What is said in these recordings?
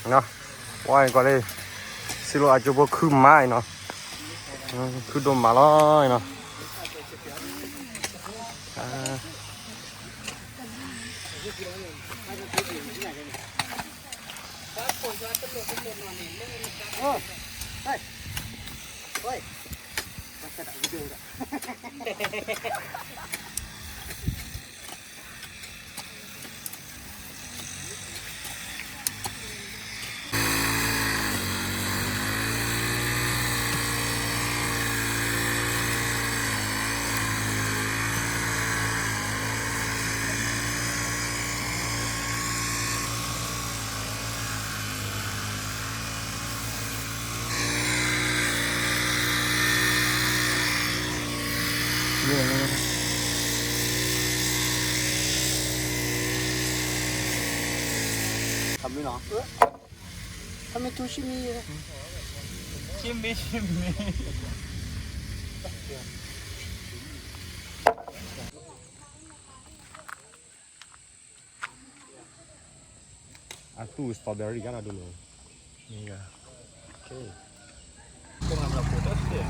နီၤ, ဝါအံၤကွၢ်လံ, စံးလိာ်အကၠိဖိခုမးအံၤနီၤ, ခုဒိၣ်မးလီၤအံၤနီၤ. ခမီနီၤ, ခမီထူဆံမံ, ဆံမံ ဆံမံ. အသူ strawberry ကနၤဒိၣ်မး, မ့ၢ်ဂၤ, ကဲ, ကမၤဘျီဖိတၢ်စဲး.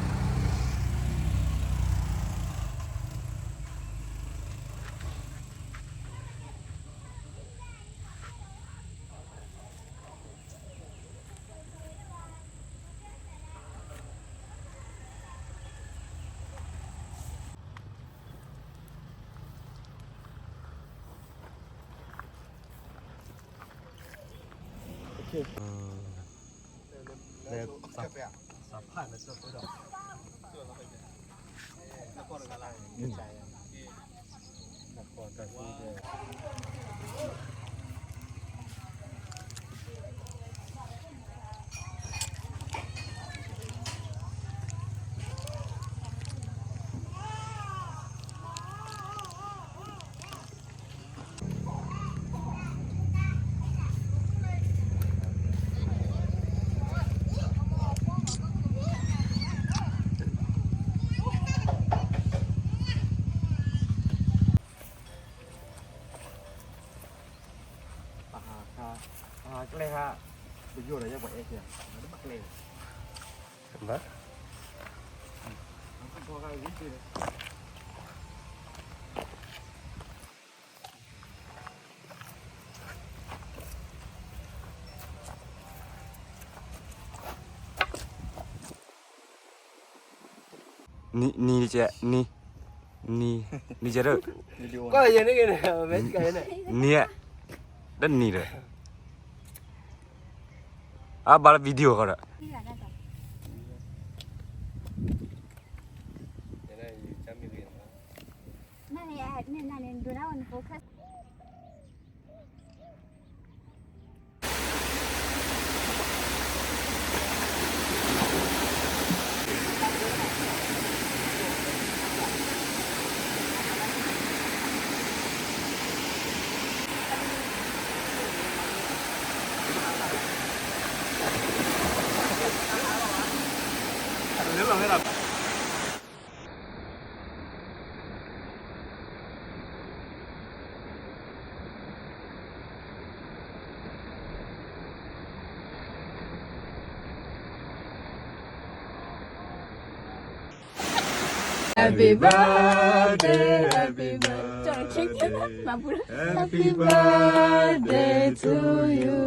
ပဟးကျဲဟး, ပယိၣ်ဒီးယဲပှၤအဲၣ်ကဲ, ပကျဲ, ဘၣ် နံၤ, နံၤ, နံၤ, နံၤကဲ, နံၤ, နံၤ, နံၤ, နံၤ, နံၤ, အဘၣ်လၢ video ဃီဒီး Happy birthday, happy birthday, happy birthday to you.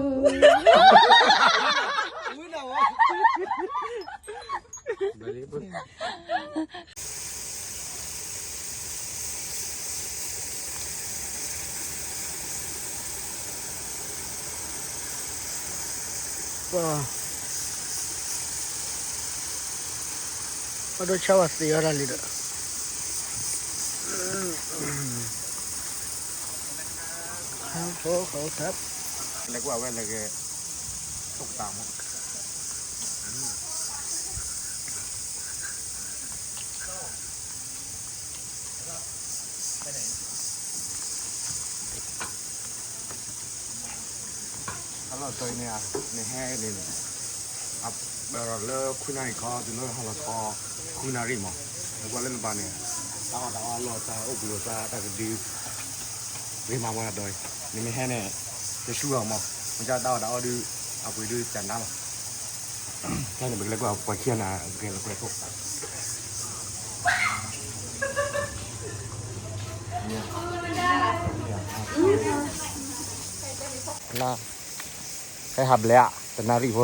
ပှၤ, ပှၤဒိဆါဝဲသ့အီၤဒၣ်လံဒီး, ဟးဖိဃီထပ်, လဲၤကွၢ်ဝဲလဲၤဂဲၤ, ထိၣ်ကတၢ်မး. ဟါလီၤတၢ်အံၤန့ၣ်, နဟဲန့ၣ်, အလီၤလၢခွံနၣ်ရံၣ်ခီ တုၤလၢဟါလီၤခီ, ခွံနၣ်ရံၣ်မး, နကွၢ်လၢနဘၣ်န့ၣ်, တၢ်အီၣ်တၢ်အီအလီၢ် တၢ်အိၣ်ပူၤလိာ်သး တၢ်ကဒု, ဂ့ၤမးဝဲဒၣ်ဒီး, နမ့ၢ်ဟဲန့ၣ်, တဆူၣ်အီၤမး, မ့ၢ်ကတၢ်အီၣ်တၢ်အီဒုး, အပှ့ၤဒုးတၢ်နါလီၤ. ခဲန့ၣ် ပကလဲၤကွၢ်ပှၤခံဂၤန့ၣ် ပကလဲၤကွၢ်ခိၣ် လၢ ဟဲဟးဘျဲၣ်ဧါ တနၣ်ရံၣ်ဖိ,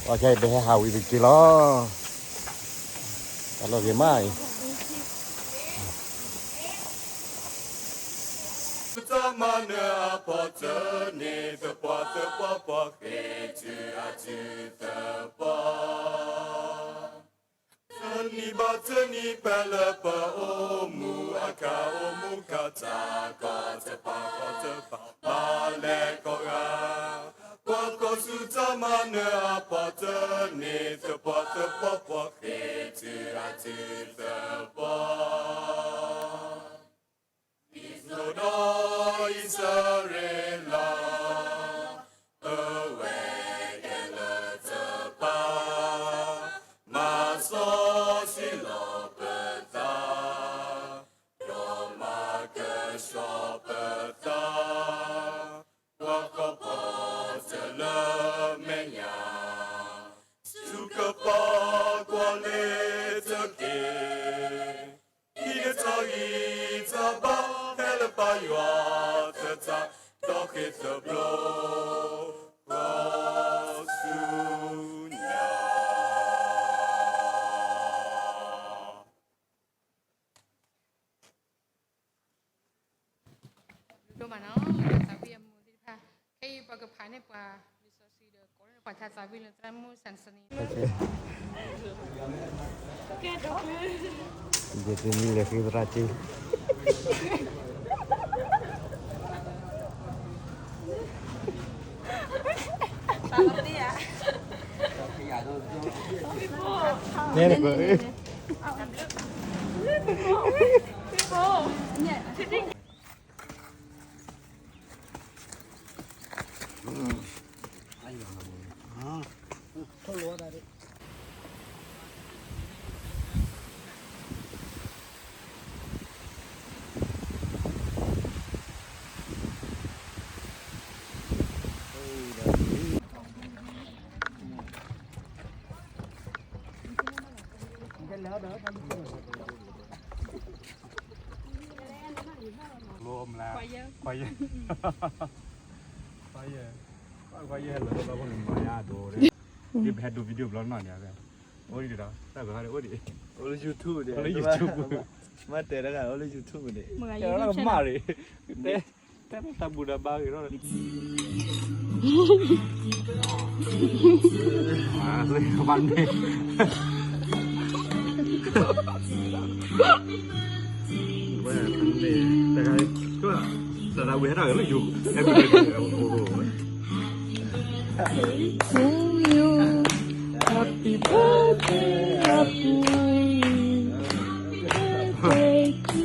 အခဲအံၤပဟဲဟးဝံၤတက့ၢ်လီၤ. တၢ်လီၢ်ဂ့ၤမးအံၤ သးမၤနၢၤအဖီတၢၢ်န့ၣ် သပှၢ်သပှၢ်ပှၢ်ဃ့ၢ်တုၤအစုသပှၢ်, တနံၤဘၣ်တနံၤပလဲၤပအိၣ်မူ အခီၣ်အိၣ်မူခီၣ်တၢ် ကီၢ်တပၤကီၢ်တပၤ ပာ်လဲၤကိးဂၤ, ပှၤကီၢ်ဆူၣ်တၢ်မၤနၢၤအဖီတၢၢ်န့ၣ် သပှၢ်သပှၢ်ပှၢ်ဃ့ၢ်တုၤအစုသပှၢ် ဒ်သိးဒီးအံၣ်စရ့လး ပဝဲကဲလၢတပၤ, မၤစီဆှံလီၤပသး, ဒီးမၤကဆှီပသး, ပှၤကီၢ်ဖိတၢ်လၢမဲာ်ညါ, ဆူကပၤကွၢ်လၢတက့ၢ် ဟံးန့ၢ်တၢ်ဂံၢ်တၢ်ဘါ ဟဲလၢပၢ်ယွၤတၢ်, ဒီးဃ့ၢ်သဘျိ ကီၢ်ဆူညါ ဒိၣ်မးနီၤ သးဝံၣ်အမူသ့ၣ်တဖၣ်, ခဲအံၤပှၤကဖးန့ၢ်ပှၤလံာ်စီဆှံဒီး ကိးန့ၢ်ပှၤထါသးဝံၣ်လၢသရၣ်မုၣ်စၣ်စနံ ယတနံၤလဲၤဃ့သရၣ်စ့ နဲန့ၣ်ကွၢ် ခွါယဲ ခွါယဲ ခွါယဲ လၢလီၢ်ဖိန့ၣ်မၤယါဒိၣ်, ဒ်ပဟဲဒိ video ဘျီနီၢ်န့ၣ်, အိၣ်ဒံးဒီး တၢ်ကဟါန့ၣ် အိၣ်ဒံး, အိၣ်လၢ YouTube ဒံး, အိၣ်လၢ YouTube, မ့ၢ်တဲတၢ်ဂၤ အိၣ်လၢ YouTube န့ၣ်, ကဲလီၤမးရံၣ်, တဲ တဲတၢ်ဘူၣ်တၢ်ဘါဂ့ၤထီၣ်န့ၣ် ဘၣ်န့ၣ် ဝဲန့ၣ် တဂၤ သရၣ်ဝံၤဟဲထီၣ်က့ၤလၢယိၤ Happy birthday, oh, oh, oh. To you, happy birthday, happy birthday to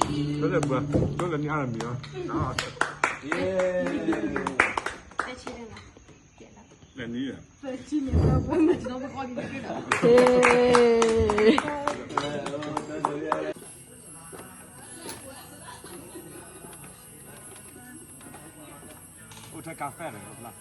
you. ဘၣ်လၢပှၤ ကၠိလၢနံၣ်အါလၢမံၤလီၤ. လၢနံၣ် အိၣ်ထဲကါဖဲလဲၣ်